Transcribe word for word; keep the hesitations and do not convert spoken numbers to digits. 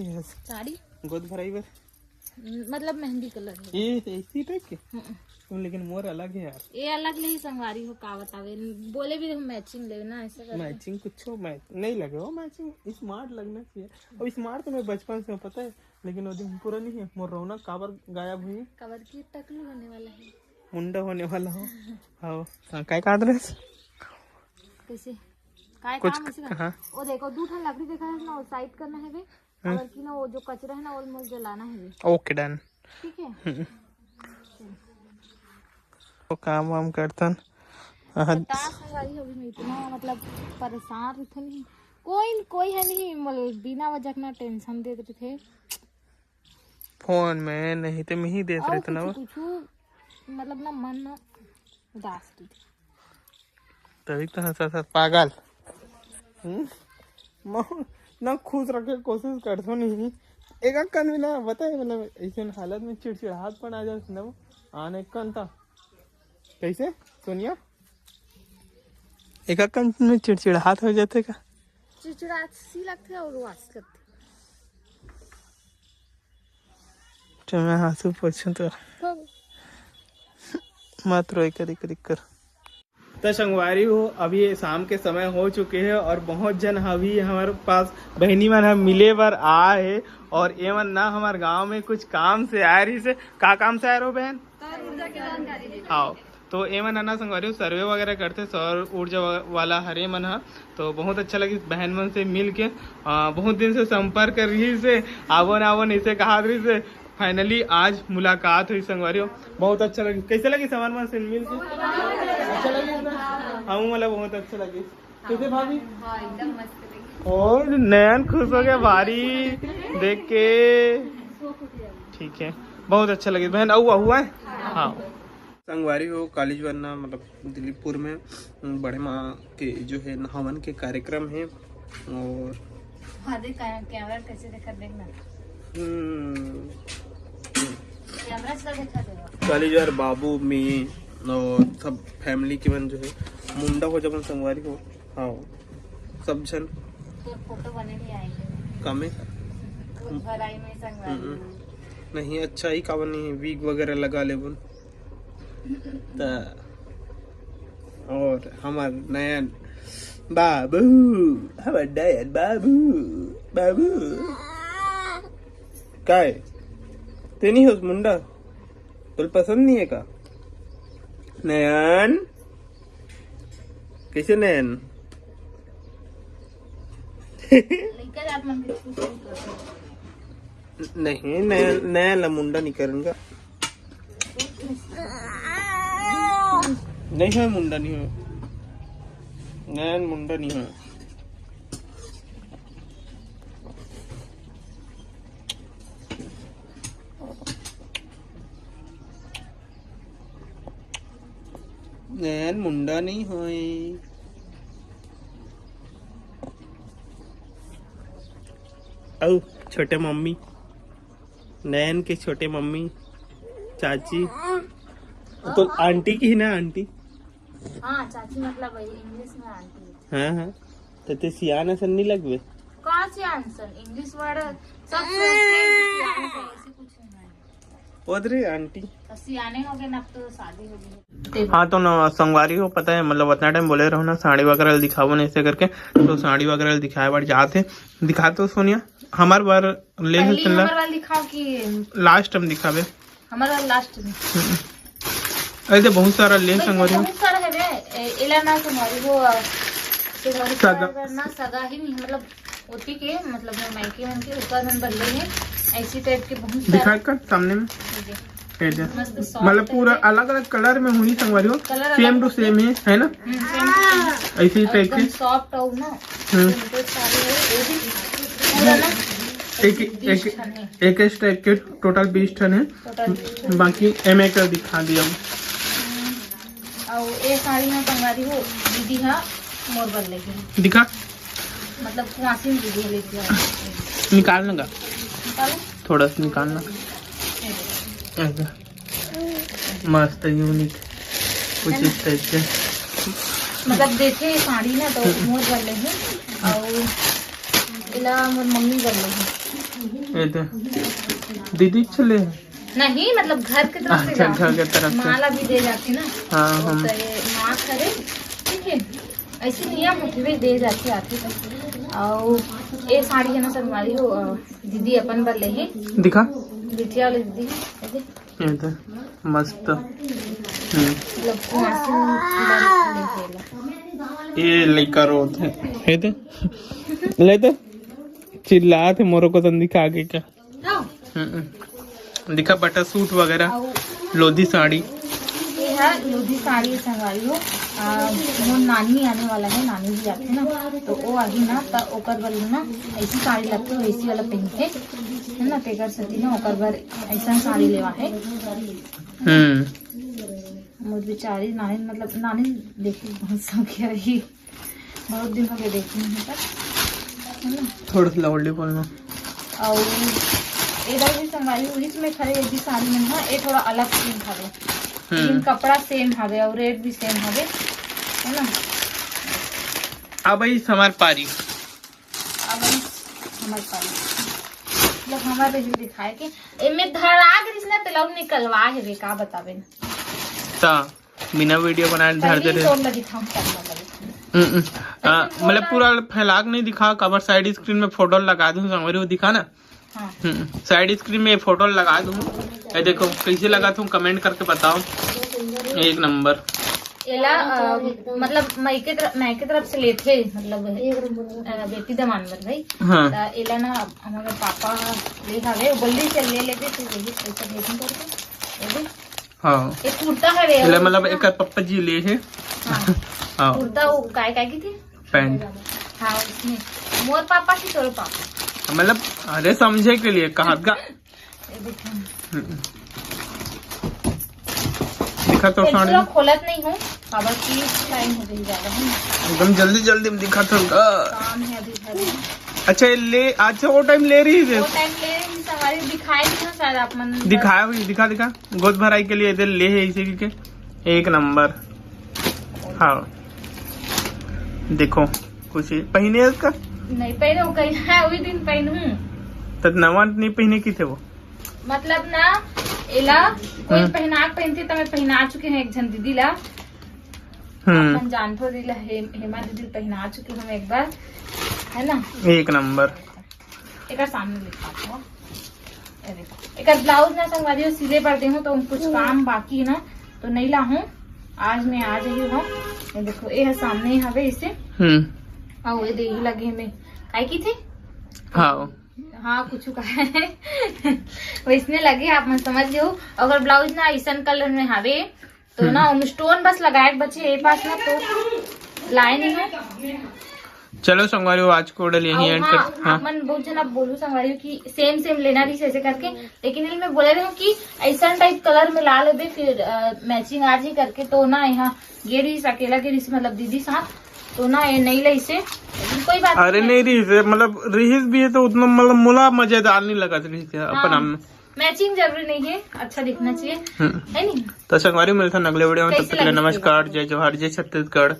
साड़ी गोद भराई बर। मतलब मेहंदी कलर है। ये इसी टाइप के। हम्म। लेकिन मोर अलग है यार। ये अलग ले ही संगवारी हो, का बतावे, बोले भी हम मैचिंग लेवे ना, ऐसे करके। मैचिंग कुछ हो, मैच नहीं लगे हो, मैचिंग स्मार्ट लगना चाहिए। अब स्मार्ट तो मैं बचपन से हूँ, पता है, लेकिन वो दिन पूरा नहीं है। मोर रौनक काबर गायब हुई? काबर की टकलू होने वाला है। मुंडा होने वाला हो। हाँ, हाँ, काय कहत रहे? कैसे? काय कुछ काम ऐसे कर-, हाँ। वो देखो, दू ठन लकड़ी देखा है ना, वो साइड करना है बे। हम्म। और की ना, वो जो कचरा है ना, वो मुझे जलाना है बे। ओके, डन। ठीक है। हम्म। तो काम वाम करतन। हाँ। बतास है भाई, अभी मैं इतना, मतलब, परेशान रहिथे नहीं। कोई न कोई है नहीं, मतलब, बिना वजह के ना टेंशन देत रहिथे। फोन में नहीं तो मैं ही देत और रहते ना कुछ, वो। कुछ, मतलब, ना मन ना उदास रहिथे। तभी तो हंसा था पागल। हम्म? मो-, ना खुश रखे कोशिश करथो नहीं। एक अक्कन भी ना बताए, मतलब, ऐसे हालत में चिड़चिड़ाहट पण आ जाए ना वो। आने कन था। कैसे, सोनिया? एक अक्कन में चिड़चिड़ाहट हो जाते का? चिड़चिड़ाहट सी लगथे और उदास लगथे। तो मैं आंसू पोछूं तो। हाँ। मत रोए कर, कर, कर। तो संगवारी हो, अभी ये शाम के समय हो चुके हैं और बहुत जन अभी हमारे पास बहनी मन ह मिले बर आए है और ये मन ना हमारे गांव में कुछ काम से आए रहिसे। का काम से आए रहो बहन? सौर ऊर्जा के जानकारी देते। हाँ, तो ये मन ना संगवारी हो, सर्वे वगैरह करते, सौर ऊर्जा वा-, वाला हरे मन ह। तो बहुत अच्छा लगिस बहन मन से मिल के। आ, बहुत दिन से संपर्क कर रहिसे, आवो ना आवो नहीं से कहा रहिसे। फाइनली आज मुलाकात हुई संगवारी हो, बहुत अच्छा लगिस। कैसे लगिस हमार मन से मिल के? अच्छा लगिस ना? हाँ, मोला बहुत अच्छा लगिस। कैसे भाभी? हाँ, एकदम मस्त लगिस। और नयन खुश हो गया भारी देख के। ठीक है, बहुत अच्छा लगिस बहन। अउ हुआ है? हाँ। संगवारी हो, कालीज बर ना, मतलब, दिलीपपुर में बड़े माँ के जो है हवन के कार्यक्रम है और हाँ, देख, कै-, कैमरा कैसे देखा, देखना। हम्म। कैमरा से देखा देवा। कालीज बर बाबू, मैं और सब फैमिली के मन जो है मुंडा हो जबन संगवारी हो। हाँ, सब झन। तोर फोटो बने नहीं आएंगे। कामे? खुद भलाई में संगवारी। हम्म। नहीं, अच्छा ही काबर नहीं है, wig वगैरह लगा लेबन। त और हमार नयन बाबू, हमार नयन बाबू, बाबू। काय? ते नहीं होस मुंडा? तोला पसंद नहीं है का? नयन? कैसे नयन? लइका जात मन के छू छू करथे। नहीं, नयन, नयन ला मुंडा नहीं करूंगा। नहीं है मुंडा, नहीं है। नयन मुंडा नहीं है। नयन मुंडा नहीं होए। अउ छोटे मम्मी, नयन के छोटे मम्मी, चाची, तो आंटी की ना, आंटी। हाँ, चाची मतलब वही इंग्लिश में आंटी। हाँ, हाँ। तो ते सियान असन नहीं लगबे। का सियान सन? इंग्लिश वर्ड सब सोचते हैं कि सियान सन, ऐसे कुछ नहीं है। ओदरे आंटी। तो सियाने हो गए ना, अब तो शादी हो गई। हाँ, तो ना संगवारी हो, पता है, मतलब, उतना टाइम बोले रहो ना, साड़ी वगैरह दिखाओ ना, ऐसे करके। तो साड़ी वगैरह दिखाए बर जात हे। दिखा तो सोनिया, हमार बार ले पहली चला। हमार वाला दिखाओ कि लास्ट टाइम दिखावे। हमारा लास्ट में। हम्म। अरे, तो बहुत सारा ले भाई, संगवारी हो। बहुत सारा है बे। ए-, एला ना संगवारी हो, अ, संगवारी सगा। पर ना सगा ही नहीं, मतलब, ओती के, मतलब, मैं मायके मन के ऊपर मन बल्ले हैं, ऐसी टाइप के बहुत सारे। दिखा कर सामने में। ये दे। ये दे। मस्त soft मतलब, पूरा है। अलग-अलग कलर में हुई संगवारी हो। कलर सेम अलग टू है। सेम है, है ना? हम्म, सेम टू सेम। ऐसे ही टाइप एकदम के। सॉफ्ट हो ना। हम्म। बहुत सारे है, ये भी पूरा ना एक, एक, बीस ठन है। एक इस टाइप के टोटल बीस ठन है। टोटल बीस ठन। बाकी एम एक दिखा दिया। हम्म। और ये साड़ी में संगवारी हो, दीदी हा मोर बर लेके। दिखा। मतलब कुआसी में दीदी लेके आए। निकालना का? निकालो। थोड़ा सा निकालना। ये देखो। ऐसा। मस्त यूनिक कुछ है ना? इस टाइप के। मतलब देखे ये साड़ी ना तो मोर बर लेहे और इला मोर मम्मी बर लेहे। ये दे। दीदी चले। नहीं, मतलब घर के तरफ से अच्छा, जाते घर के तरफ से। माला भी दे जाती ना। हाँ, हम तो ये माँ करे, ठीक है, ऐसे नियम होथे, दे जाती आती तो। और ये साड़ी है ना, संगवारी हो, अ, दीदी अपन बर ले है। दिखा। बिटिया वाले दीदी, ऐसे। ये दे, मस्त। हम्म। मतलब, कुआसी बर ले है ला। ये लइका रोत है। ये दे। ले दे। चिल्लात है मोरो को तन दिखा के क्या? हाँ। हम्म। दिखा बटा सूट वगैरह, अउ लोधी साड़ी। ये है लोधी साड़ी, संगवारी हो। आ, मोर नानी आने वाला है, नानी भी आथे ना, तो वो आही ना, त ओकर बर ना ऐसी साड़ी लगथे, वैसी वाला पहनथे, है ना, तेकर सेती ना ओकर बर ऐसा साड़ी लेवा है। हम्म। मोर बेचारी नानी, मतलब नानी देखे बहुत शौक है रही। बहुत दिन हो गए देखे नहीं है, है ना? थोड़ा सा loudly बोलना। और इधर भी संगवारी हुई, इसमें खड़े ये भी साड़ी में ना, ये थोड़ा अलग प्रिंट हवे। हम्म। लेकिन कपड़ा सेम हवे और रेट भी सेम हवे, है ना? अब आई हमार पारी। अब आई हमार पारी। मतलब हमारे भी दिखाए के एमे धराग रिस ना, तेला निकलवा हेवे का बतावे ना। ता बिना वीडियो बनाए धर दे पहले ही रहे। तोड़ लगी था, हम करना लगी था। हम्म, हम्म। आ, ऐसे मतलब बोला पूरा फैला के नहीं दिखा, काबर साइड स्क्रीन में फोटो लगा दूं, संगवारी हो दिखा ना। हाँ। हम्म, साइड स्क्रीन में फोटो लगा दूं। ये देखो कैसे लगा, तुम कमेंट करके बताओ। एक नंबर। एला, अ, मतलब मायके तरफ, मायके तरफ से लेथे, मतलब, अ, बेटी दमान बर भाई। हाँ। त एला ना हमारे पापा ले हवे, वो बोली चल ले लेते, तू वही पैसा भेजूं करके। ये भी हाँ। एक कुर्ता हवे, एला वो मतलब ना। एकर पप्पा जी ले हे। हाँ। हाँ। कुर्ता वो काय, काय की थी? पैंट। हाँ, उसमें। मोर पापा की तोर पापा। मतलब, अरे, समझे के लिए कहा का। ये देखो। हम्म। दिखा तो पेंसिल साड़ी। खोलत नहीं हूँ, काबर की टाइम हो गई ज्यादा है। एकदम जल्दी जल्दी में दिखा तो का। काम है अभी घर में। अच्छा, ये ले, अच्छा, वो टाइम ले रही है। वो टाइम ले रही है, संगवारी दिखाए नहीं हो शायद आप मन। दिखाया हुई, दिखा, दिखा। गोद भराई के लिए इधर ले है इसे के। एक नंबर। हाँ। देखो, कुछ ये पहिने इसका? नहीं पहिने, वो कहीं है, वही दिन पहिनूं। तो नवा नहीं पहिने की थे वो? मतलब ना, एला कोई हम्म। पहना के पहनती, तो मैं पहना चुके हैं एक झन दीदी ला। हम्म। अपन जानथो दीदी ला, हे-, हेमा दीदी ला पहना चुके हम एक बार, है ना? एक नंबर। एकर सामने दिखात हूँ। ये देखो, एकर ब्लाउज ना संगवारी हो सिले बर दे हूँ, तो कुछ काम बाकी है ना, तो नहीं ला हूँ। आज मैं आ जाइयो हूँ। ये देखो, ये है सामने हवे इसे। हम्म। और ये देही लगे में काय की थी? हाँ। हाँ, कुछ का है। वैसने लगे, आप मन समझ जाओ। अगर ब्लाउज ना ऐसन कलर में हवे, तो ना, हम्म। हम स्टोन बस लगाए के बचे, ये पास ना तो लाए नहीं है। चलो संगवारी हो, आज को ऑर्डर यही और एंड हाँ, कर, हाँ। आप मन बहुत जन आप बोलू संगवारी हो कि सेम सेम लेना रही ऐसे करके, लेकिन ये मैं बोले रहे हूँ कि ऐसा टाइप कलर में ला लेबे, फिर, अ, मैचिंग आज ही करके, तो ना यहाँ गेड़ी से अकेला गेड़ी से, मतलब दीदी साथ, तो ना ये नहीं ले इसे, लेकिन कोई बात अरे नहीं। नहीं रही से, मतलब रिहिस भी है तो उतना, मतलब मोला मजेदार नहीं लगा रही से अपन हाँ। आप में। मैचिंग जरूरी नहीं है, अच्छा दिखना चाहिए, हम्म। है नहीं? तो संगवारी मिलता अगले वीडियो में, तब कैसे तक के लिए लगे नमस्कार, इसके जय जोहार, जय छत्तीसगढ़।